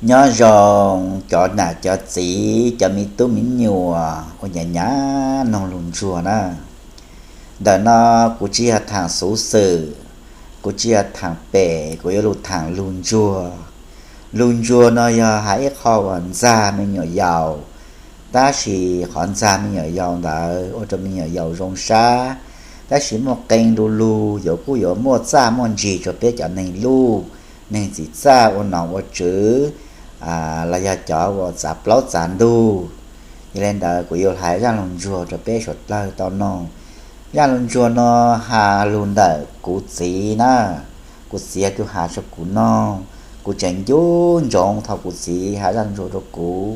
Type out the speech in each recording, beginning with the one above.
Nyob zoo cov nam cov txiv, cov me tub me nyuam uas nyav nyav noog lug ntsuag na. Ntawm no kuv tsis yog thaam xuv xwm, kuv tsis yog thaam pem, kuv yuav lug thaam lug ntsuag. Lug ntsuag no yog has ib qho uas ntxag me nyuam yaus, tab sis qhov ntxag me nyuam yaus ntawd ua rau me nyuam yaus zoo sab, tab sis muaj qee lu lug yuav kuj yuav muaj txaj muaj ntsig rua peb cov neeg luj, neeg txim txaj ua nom ua tswv, los yog cov uas txav plaub txav ntug. Yog le ntawd kuv yuav has zaj lug ntsuag rau peb suav dlawg tau noog. Zaj lug ntsuag no has lug ntawm kuv txiv na. Kuv txiv tug has rua kuv noog, kuv tseem nco ntsoov thaum kuv txiv has zaj lug ntsuag rua kuv,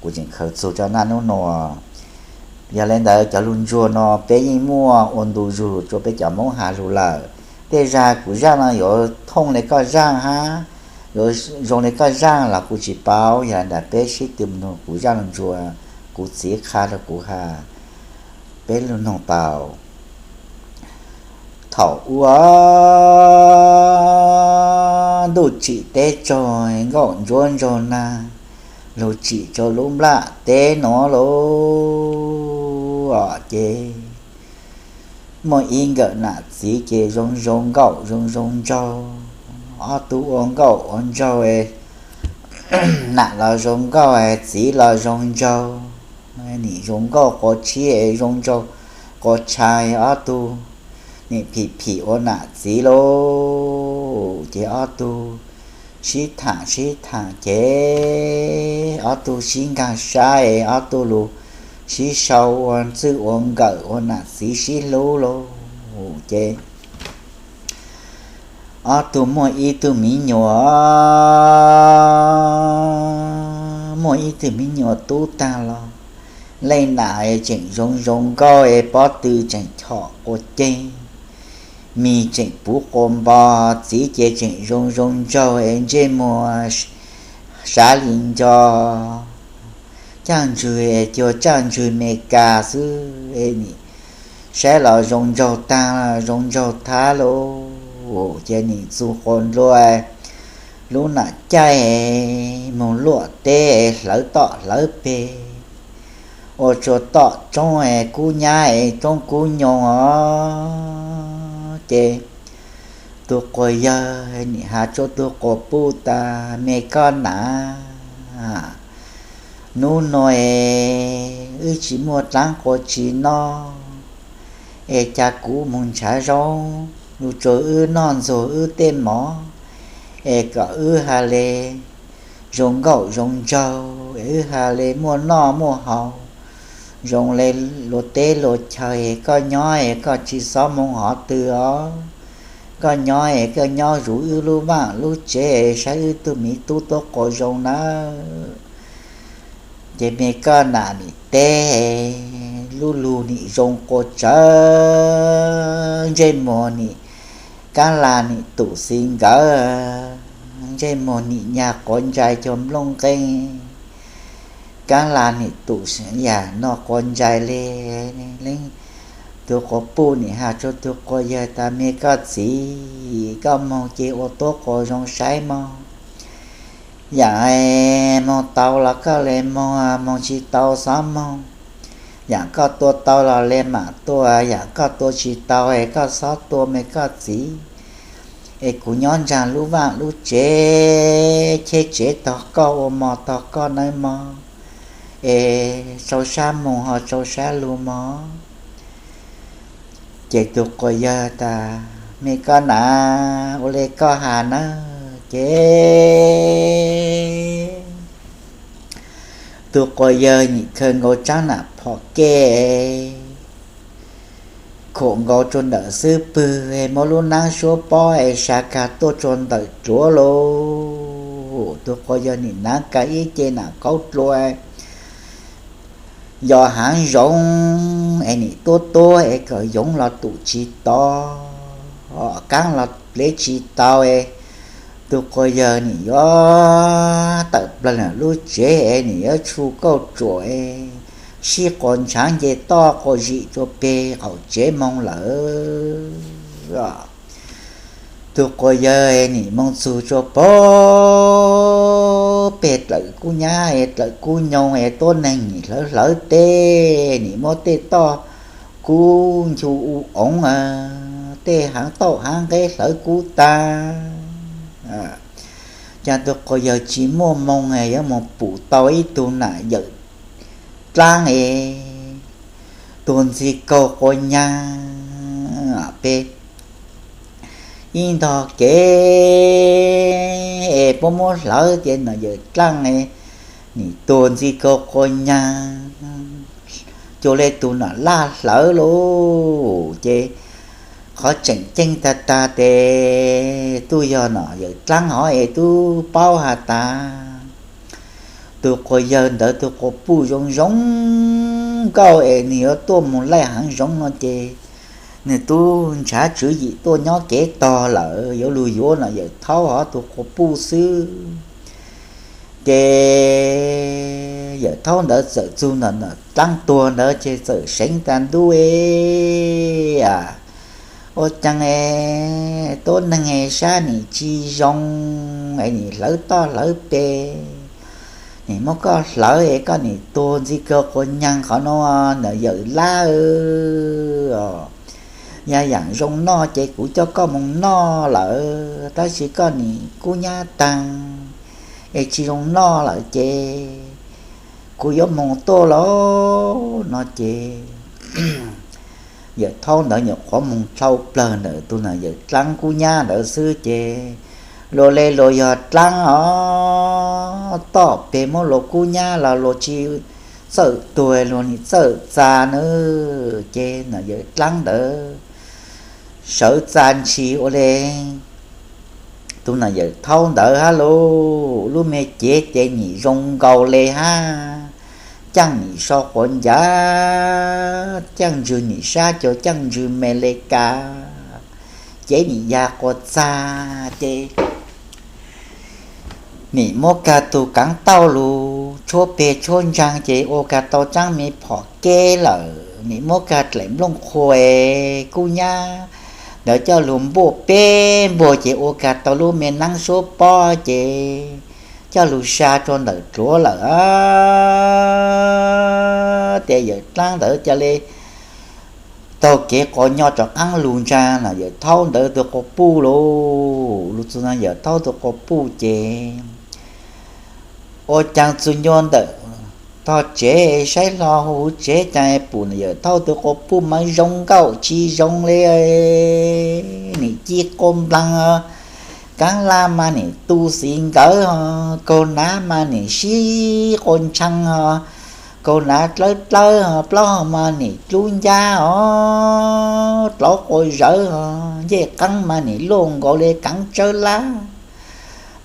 kuv tseem khaws txug rua naj nub nua. Yog le ntawd cov lug ntsuag no peb yeej muaj ua ntu zug rua peb cov Moob has lug lawm. Tej zag kuv zaj no yuav thooj le koj zaj hab, yuav zoo le koj zaj los kuv tsis paub. Yog le ntawd peb sib tw noog kuv zaj lug ntsuag, kuv txiv qha rua kuv has, peb lug noog tau. Thaum ub ntuj tsim teb tsaug, nkauj ntsuab ntsaug nag, lug tsim rua lub nplaj teb nuav lauj. Ces muaj ib nkawm nam txiv ces zoo zoo nkauj zoo zoo ntsaug. Ob tug ua nkauj ua ntsaug, nam los zoo nkauj, txiv los zoo ntsaug. Nim zoo nkauj quas tshiab, zoo ntsaug quas tsha. Ob tug nim phim phim ua nam txiv lauj. Ces ob tug sib thaam sib thaam ces ob tug sib nkaag sab es ob tug lug sib sau ua txwj ua nkawm ua nam txiv sib hlub lauj. Ces ob tug muaj ib tug miv nyuam, muaj ib tug miv nyuam tub taag los, leej nam tseem zoo zoo nkauj es pob tw tseem chom quas ceeg, mis tseem puv quas npo, txiv ces tseem zoo zoo ntsaug es ntsej muag sav li nco, caaj ntswg es cuag caaj ntswg Meskas xwb. Nim saib los zoo ntsaug taag, zoo ntsaug thab lauj. Ces nim txug quas nplua, lub nam caij moog luaj teb hlawv toj hlawv peg, ua rua toj roob kub nyab es roob kub nyoo os. Ces tug quas yawg nim has rua tug quas puj tas, me koj nam, nub nua es wb tsis muaj dlaab quas tsis noj, es ca kuv moog nrhav zaub lug rua wb noj ntxuag wb tej mov, es kom wb ha le zoo nkauj zoo ntsaug, es wb ha le muaj noj muaj haus zoo le luag teb luag chaw. Es koj nyob es koj tsis xob moog hov twg os. Koj nyob es koj nyob zuv wb lub vaaj lub tsev, saib wb tug miv tub tuab quas zoo nawb. Ces me koj nam nim teb, lub lug nim zoo quas tsawv, ntsej muag nim kaab las nim tum xi nkawv, ntsej muag nim nyag quas ntsais cuag nplooj nqeej, kaab las nim tum yam no quas ntsais le. Leej tug quas puj nim has rua tug quas yawg tas, me koj txiv, koj moog ces ua tuab quas zoo saib mog. Yaam moog tau los koj le moog, moog tsis tau xob moog. Yaam koj tua tau los le maam tua, yaam koj tua tsis tau es koj xob tua me koj txiv. Es kuv nyob ntsaag lub vaaj lub tsev, cheb tsev tog koj, ua mov tog koj nawb mog. Es tsau sab moog ho tsau sab lug mog. Ces tug quas yawg tas, me koj nam, ua le koj has nawb. Ces tug quas yawg nim khaws nkaus tsaab nam phom kej, khum nkaus rua ntawm xub pwg, muab lub naab suab pob es sa kag tuaj rua ntawm dluav lauj. Tug quas yawg nim naav kag ib ce nam kaub dlua, yos haav zoov es nim tuab tuab es kom yoov los tum tsis tau, kaab los plev tsis tau es tug quas yawg nim yuav tawm plawg lub tsev es nim yuav tshu kauj ruam es sib quas ntshaav nce toj quas zim rua peg qaum tsev moog lawm. Tug quas yawg nim moog txug rua pag peg dlawm kub nyab es dlawm kub nyoog es tuab neeg nim hlawv hlawv teb, nim muab tej toj kub nchu u oov, tej haav tauj haav nqeb hlawv kub tag. Cas tus quas yawg tsis muaj moo yuav mus pum tau ib tug nam yawm dlaab es tuag ntxig kaug quas nyaag pem ib ntog kev es puab muab hlawv ces nam yawm dlaab nim tuag ntxig kaug quas nyaag, cuag le tus nam laj hlawv lauj. Ces qhov tseem ceeb tag tag tes tub yog nam yawm dlaab hov es tub paub has tas tus quas yawg ntawd tus quas puj zoo zoo nkauj es nws yuav tuaj mus laij haav zoov no ces nws tub ntshav tswv yim tuaj nyob kev tog lawm, yuav lug yuav nam yawm thaub hov tus quas puj xwb. Ces yawm thaub ntawd txawm txug ntawm nam dlaab tuag ntawd ces txawm seev tas ntuj es, ua caag es tuab neeg es sab nim tsis zoo es nim hlawv toj hlawv peg, nim muab koj hlawv es koj nim tuag ntxig kaug quas nyaag qhov no, nam yawm dlaab os. Yog yaam zoo noj ces kuv coj koj moog noj lawm, tab sis koj nim kub nyab taag es tsis zoo noj lawm ces kuv yuav moog tuaj lauj no ces yawm thaub ntawd nyuam qhuav moog dlhau plawg ntawm tug nam yawm dlaab kub nyab ntawd xwb ces luag le luag yog dlaab os, toj peg muab luag kub nyab los luag tsis txawj tuag, luag nim txawj txag nawb. Ces nam yawm dlaab ntawd sawv txag ntshis ua le tug nam yawm thaub ntawd hab lauj, lub me cev ces nim zoo nkaus le hab, caaj nim so quav ncav, caaj ntswg nim sab cuag caaj ntswg me le ka, cev nim ya quas txag ces nim muab kag tug kaav tauj lug tshuab peg tshuab ntsaag ces ua kag tau tsaab me phom keb lawm, nim muab kag dlaim nplooj qhuav es kub nyab ntawd coj lug npuaj peb npuag ces ua kag tau lub me naab suab pob ces coj lug sa rua ntawm dluav lawm. Ces yawm dlaab ntawd ca le taug kev quas nyo rov qaab lug ntsa nam yawm thaub ntawd tug quas puj lauj. Lug txug nam yawm thaub tug quas puj ces ua caag txug ncua ntawm tog tsev saib hlo huv tsev caag pum nam yawm thaub tug quas puj mas zoo nkauj tsis zoo le, nim ci quas nplaag, kaav laj mas nim tu xiv nkawv, kaug nav mas nim sib quas ntshee, kaug nav dlawb dlawb, plaub hau mas nim dlub ncab os, dlauv quas zawv, ncej qaab mas nim luaj nkaus le kaav tsawb lab,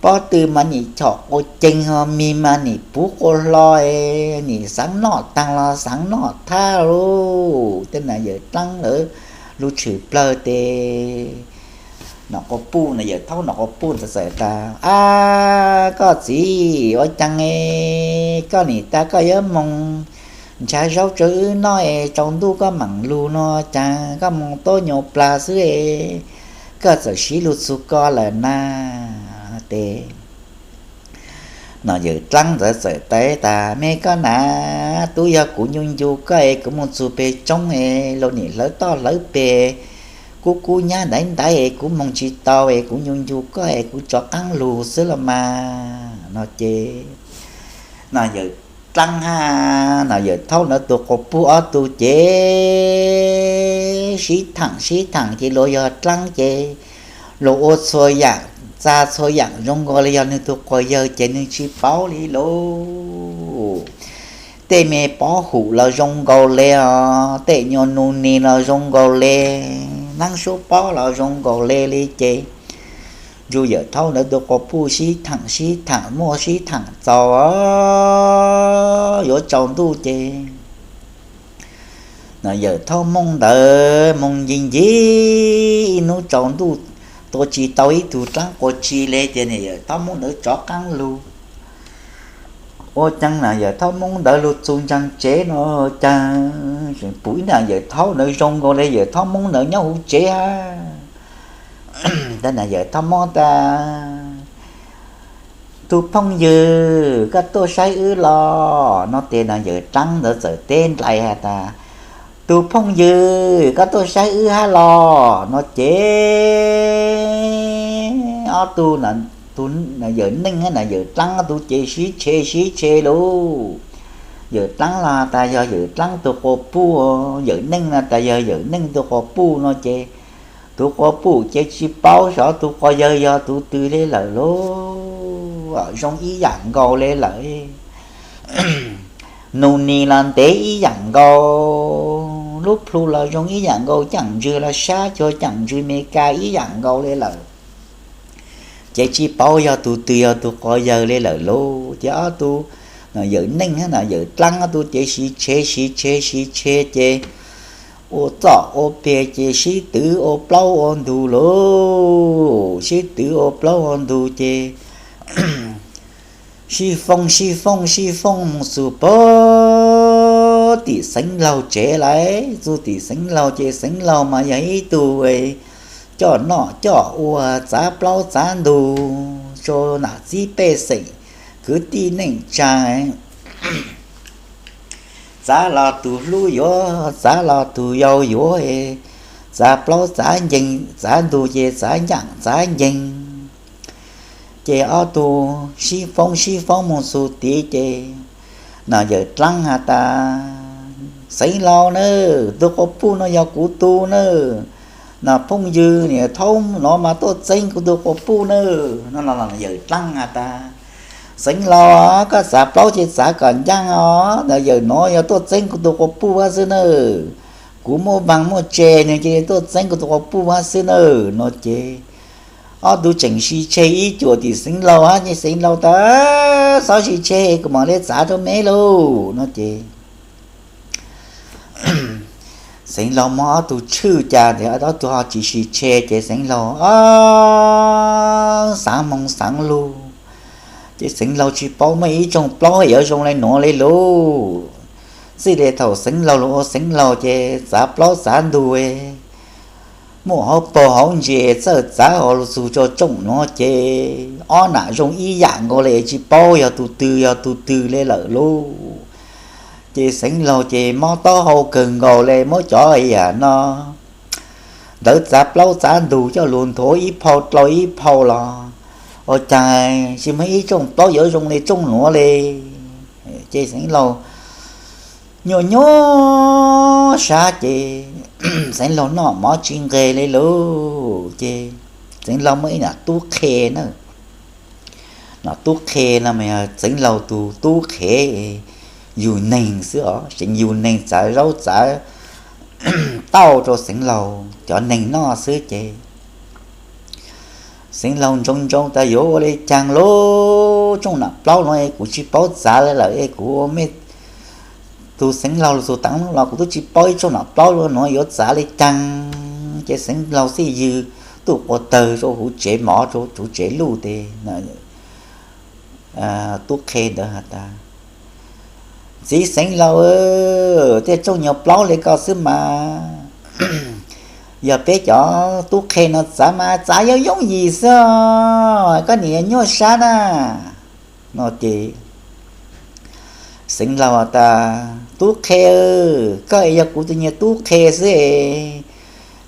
pob tw mas nim chom quas ceeg, ho mig mas nim puv quas hlo, nim xaav noj taag los xaav noj thab lauj. Tej nam yawm dlaab lawv lug tshwm plawg tes nom quas puj, nam yawm thaub nom quas puj ntawd txawm tas, Ab, koj txiv, ua caag es koj nim tas koj yuav moog nrhav zaub rau wb noj es tsaus ntuj koj maam lug no, caag koj moog tuab nyuas plag xwb es koj txawm sib lug txug ko lawm na? Tes nom yawm dlaab ntawd txawm teb tas, Me koj na, tub yog kuv ncu ncu koj es kuv moog txug peg tsoob es luag nim hlawv toj hlawv peg, kub kub nyab ntaiv ntaiv es kuv moog tsis tau es kuv ncu ncu koj es kuv rov qaab lug xwb los mas no ces nom yawm dlaab hab nom yawm thaub ntawd tug quas puj ob tug ces sib thaam sib thaam ces luag yog dlaab ces luag ua txhua yaam, txag txhua yaam zoo nkaus le yog nwg tug quas yawg ces nwg tsis paub li lauj. Tej me pob hum los zoo nkaus le os, tej nyuas nus nis los zoo nkaus le, naab suab pob los zoo nkaus le li ces ncu yawm thaub ntawd tug quas puj sib thaam sib thaam muaj sib thaam txaus yuav tsaus ntuj ces nom yawm thaub moob ntawd moog ncig ncig ib nub tsaus ntuj tua tsis tau ib tug dlaab quas tsi le ces nom yawm thaub moob ntawd rov qaab lug. Ua caag nom yawm thaub moob ntawd lug txug ntsaag tsev no caag tseem pum ib nom yawm thaub ntawd zoo nkaus le yawm thaub moob ntawd nyob huv tsev hab. Tes nom yawm thaub moob tas, Tus phooj ywg, koj tuaj saib wb los? No ces no yawm dlaab ntawd txawm teb nroo has tas, tus phooj ywg, koj tuaj saib wb hab los? No ces ob tug, tus yawm neej hab yawm dlaab ob tug ces sib tshe sib tshe lauj. Yawm dlaab los tas yog yawm dlaab tug quas puj, yawm neej no tas yog yawm neej tug quas puj no ces tus quas puj ces tsis paub xyov tus quas yawg yog tus twg le lawm lauj. Zoo ib yaam nkaus le lawm. Nus nis los ntev ib yaam nkaus, lub plhu los zoo ib yaam nkaus, caam ntswg los sab cuag caam ntswg Amelikas ib yaam nkaus le lawm. Ces tsis paub yog tus twg yog tus quas yawg le lawm lauj. Ces ob tug, yawm neej hab yawm dlaab ob tug ces sib tshe sib tshe sib tshe ces ua txoj ua peg ces sib twv ua plaub ua ntug lauj. Sib twv ua plaub ua ntug ces sib foob sib foob sib foob mus txug pem tim Xeev Laug tsev lawm. Txug tim Xeev Laug ces Xeev Laug mas yog ib tug coj noj coj ua, txav plaub txav ntug rau nam txiv pej xeem kwv tij neej tsa, txav los tus hlub yuav, txav los tus yau yuav, txav plaub txav nceeg txav ntug ces txav ncaam txav nceeg. Ces ob tug sib foob sib foob mus txug tid ces no yawm dlaab has tas, Xeev Laug na, tus quas puj no yog kuv tug na. No phooj ywg, niam thaub no mas tuaj txeeb kuv tug quas puj na. No yawm dlaab has tas, Xeev Laug, koj txav plaub ces txav kom ncaaj os, no yawm no yog tuaj txeeb kuv tug quas puj hab xwb na. Kuv muaj vaaj muaj tse nws cia li tuaj txeeb kuv tug quas puj hab xwb na. No ces ob tug tseem sib tshe ib cuam tim Xeev Laug hab ces Xeev Laug tas, Txhob sib tshe, kuv mam le txav rau meb lauj. No ces Xeev Laug muab ob tug tshwj ca ntawd ob tug ho tsis sib tshe ces Xeev Laug xaav moo xaav lug. Ces Xeev Laug tsis paub muaj ib tsooj plaub yuav zoo le nuav le lauj. Txij le thaum Xeev Laug lug ua Xeev Laug ces txav plaub txav ntug, muaj hauv paug hauv ntsis txawj txav hauv lug txug rua tsooj nuav ces ob nam zoo ib yam nkaus le, tsis paub yog tug twg yog tug twg le lawm lauj. Ces Xeev Laug ces mob taub hau kawg nkaus le, muab cov yam no ntawd txav plaub txav ntug coj lug nthuav ib phau dlau ib phau los ua caag tsis muaj ib tsooj plaub yuav zoo le tsooj nuav le. Ces Xeev Laug nyuaj nyuaj sab ces Xeev Laug noj mov tsis nqes le lauj. Ces Xeev Laug muaj ib nom tub qhe na. Nom tub qhe no mas yog Xeev Laug tug tub qhe, yug neeg xwb os, seev yug neeg txav zaub txav tauj rau Xeev Laug cov neeg noj xwb ces Xeev Laug ntsoov ntsoov tas yuav ua le caag lauj, tsooj nom plaub no es kuv tsis paub txav le lawm es kuv ua mej tug Xeev Laug lug txug taav los kuv tub tsis paub ib tsooj nom plaub nuav yuav txav le caag. Ces Xeev Laug xij yws tuj quas tawg rua huv tsev mov rua huv tsev luj tes tub qhe ntawd has tas, Txiv Xeev Laug, tej tsooj nyuag plaub le ko xwb mas yog peb cov tub qhe no txav mas txav yooj yooj yim xwb os, koj niam nyuaj sab na. No ces Xeev Laug tas, Tub qhe, koj es yog kuv tus nyuag tub qhe xwb es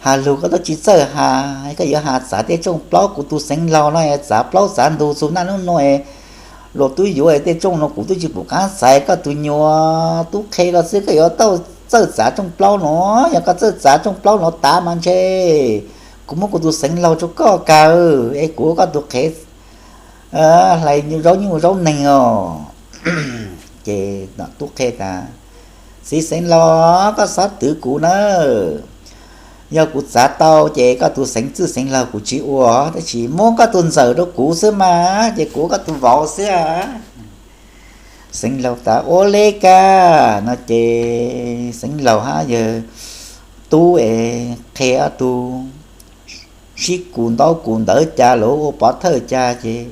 has lug koj tub tsis txawj has, koj yuav has txav tej tsooj plaub, kuv tus Xeev Laug no txav plaub txav ntug txug naj nub nua es luas tub yuav tej tsooj no kuv tub tsis pum qaab txais, koj tus nyuag tub qhe ko xwb koj yuav tau txawj txav tsooj plaub no, yog koj txawj txav tsooj plaub no tav mas ntshe kuv muab kuv tus Xeev Laug rua koj kawg es kuv ua koj tus qhev hlais zaub nyuj zaub neeg os. Ces nom tub qhe tas, Txiv Xeev Laug, koj xob twv kuv nawb. Yog kuv txav tau ces koj tus Xeev Txwj Xeev Laug kuv tsis ua, tab sis muab koj tus ntxawm rau kuv xwb mas ces kuv ua koj tus vauv xwb. Xeev Laug tas, Ua le kag. No ces Xeev Laug hab yawg tub es qhe ob tug sib kus ntaub kus ntawv ca, lawv ua pov thawj ca ces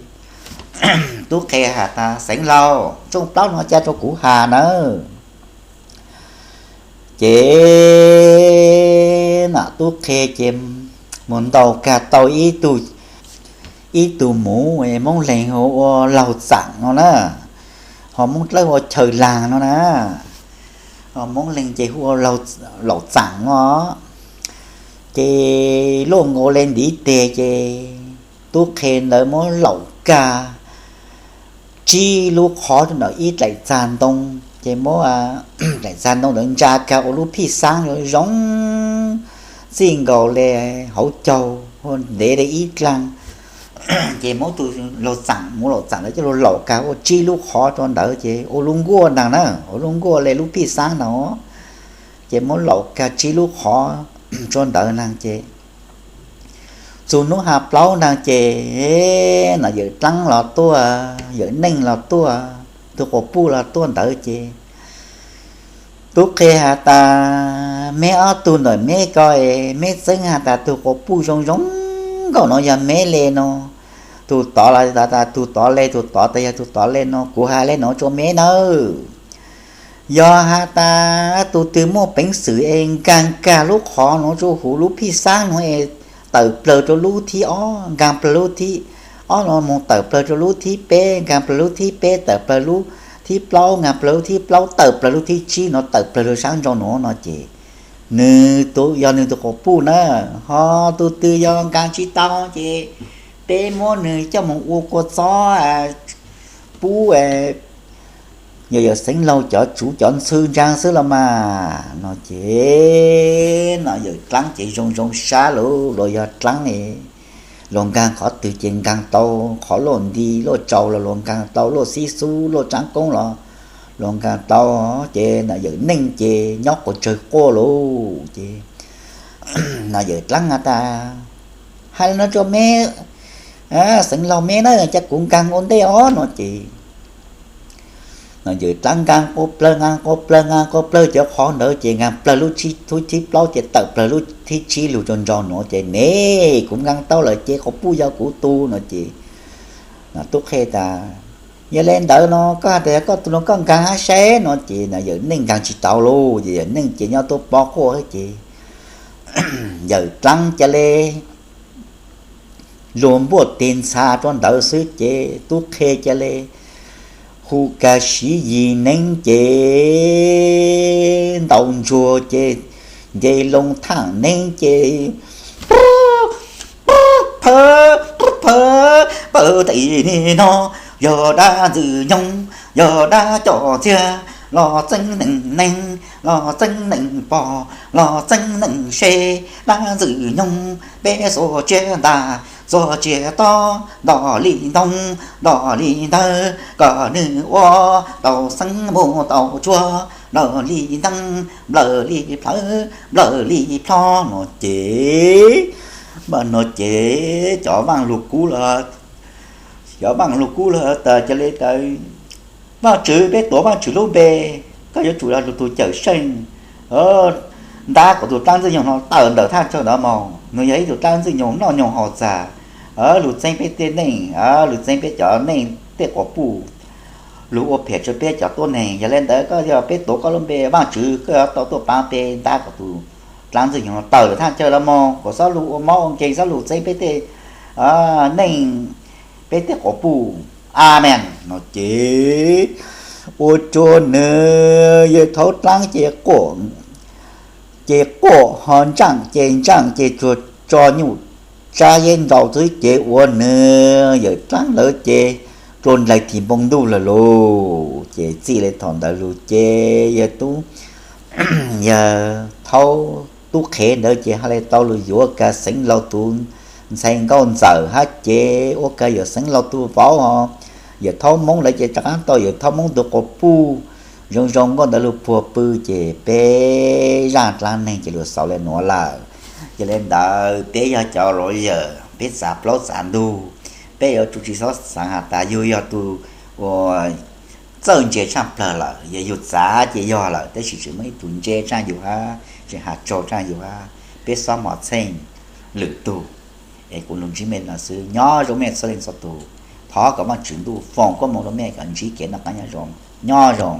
tub qhe has tas, Xeev Laug, tsooj plaub no ca rau kuv has nawb. Ces nom tub qhe ces mus ntaus kag tau ib tug ib tug muv Moob Leeg hu ua Laug Txaam no na, ho Moob Dlawb hu ua Chaw Laag no na, ho Moob Leeg ces hu ua Laug Txaam no. Ces luaj nkaus le ntiv teg ces tub qhe ntawd muab laum kag tsib lub qhov rau ntawm ib daim txag ntoo, ces muab daim txag ntoo ntawd ntsa kag ua lub phij xaab zoo zoo, txij nkaus le hauv caug ntev li ib dlaag. Ces muab tus Laug Txaam, muv Laug Txaam ntawd coj lug laum kag ua tsib lub qhov rau ntawd ces ua lub nkuaj ntaag na, ua lub nkuaj le lub phij xaab no. Ces muab laum kag tsib lub qhov rau ntawd ntaag ces txug hnub ha plaub ntaag ces Nom Yawm Dlaab los tuaj, Yawm Neej los tuaj, tug quas puj los tuaj ntawd ces tub qhe has tas, meb ob tug ntawm meb ko es meb txeeb has tas tug quas puj zoo zoo nkaus no yog meb le no, tug tod los tas tug tod le, tug tod tas yog tug tod le no, kuv has le no rua meb nawb. Yog has tas tug twg muaj peev xwm es nkaag kag lub qhov nuav rua huv lub phij xaab nuav es tawm plawg rua lub thib ob, nkaag plawg lub thib ob no moog tawm plawg rua lub thib peb, nkaag plawg lub thib peb tawm plawg lub thib plaub, nkaag plawg lub thib plaub tawm plawg lub thib tsib no tawm plawg rua saab nrau nuav no ces nwg tug yog nwg tug quas puj na. Ho tug twg yog nkaag tsi tau ces peb muab nwg coj moog ua kua txob pub yog Yawm Xeev Laug cov tsuv cov ntxhw ntsaa xwb los mas no ces Nom Yawm Dlaab ces zoo zoo sab lug, luag yog dlaab es luag nkaag qhov twg ces nkaag tau, qhov luaj nti luaj tsau los luag nkaag tau, luaj xib xub luaj tsaab koob los luag nkaag tau. Ces Nom Yawm Neej ces nyob quas tsawg quaj lauj ces Nom Yawm Dlaab has tas, has le no rua meb, Xeev Laug meb na, ca kuv nkaag ua ntej os no ces Nom Yawm Dlaab nkaag quas plawg nkaag quas plawg nkaag quas plawg cov qhov ntawd ces nkaag plawg lub thib plaub ces tawm plawg lub thib tsib lug rua nrau nuav ces ne, kuv nkaag tau lawm ces quas puj yog kuv tug no ces Nom Tub Qhe tas, yog le ntawd no koj has tas yog koj tug no koj nkaag hab saib no ces Nom Yawm Neej nkaag tsi tau lauj ces Yawm Neej ces nyob tuab pob quaj ces Yawm Dlaab ca le luag npuaj teg ntxha rua ntawd xwb ces Tub Qhe ca le hu kag Siv Yis Neeb ces ntaus ntsuag ces nce loo thaaj neeb ces phaw phaw pawg tim ni no, yog dab ntxwg nyoog, yog dab coj txiag, los txeeb neeg neeg, los txeeb neeg pog, los txeeb neeg se, dab ntxwg nyoog, peb xuas tsiaj ntas, xuas tsiaj tob, nto li ntoo, nto li ntawv, kom nws ua tau xeeb mus tau tsuag, nplawg li nteeb, nplawg li plhawv, nplawg li plho no ces, no ces cov vaaj lug kub los, cov vaaj lug kub los tas ca le tas, Vaajtswv, peb tuav Vaajtswv lub npe, koj yuav tsum yog lug tug cawm seej, ntab kom tug dlaab ntxwg nyoog no tawm ntawm thaj chaw ntawd moog. Nws yog ib tug dlaab ntxwg nyoog noj nyoog haus txag, lug txeeb peb tej neej, lug txeeb peb cov neej tej quas puj, lug ua phiaj rua peb cov tuab neeg. Yog le ntawd koj yog peb tuav koj lub npe Vaajtswv, koj yuav tau tuaj paab peb ntab kom tug dlaab ntxwg nyoog no tawm ntawm thaj chaw los moog, kom xob lug ua mob ua nkeeg, xob lug txeeb peb tej neej, peb tej quas puj. Amees no ces ua rua nws yawg thaub dlaab ces quaj, ces quaj ho ntsaaj ces ntsaaj ces tsuag tso nyuj tsab yeb nrau xwb ces ua nws yawm dlaab lawm ces rua ndlaig tis npoo ntuj lawm lauj. Ces txij le thaum ntawd lug ces yawg tub, yawg thaub tub qhev ntawd ces ha le tau lug yuav kag Xeev Laug tug ntxhais nkauj ntxawm hab ces ua kag yawm Xeev Laug tug vauv ho. Yawm thaub Moob lawv ces rov qaab tau yawm thaub Moob tug quas puj zoo zoo nkauj ntawd lug puag pw ces peb zaaj dlaab neeg ces lug xaus le nuav lawm. Ces le ntawd peb yog cov lawyer, peb txav plaub txav ntug, peb yuav tsum tsi xob xaav has tas yug yog tug ua txawj ntse tshaaj plawg lawm, yog yug txav ces yog lawm, tab sis tseem muaj ib tug ntse tshaaj yug hab, tseem has tsaug tshaaj yug hab. Peb xob mos txheej lwm tug. Es kuv lug ntsib mej no xwb, nyob zoo mej txhua leej txhua tug. Thov kom Vaajtswv ntuj foom koob moov rua mej kom ntsib kev noj qaab nyob zoo, nyob zoo.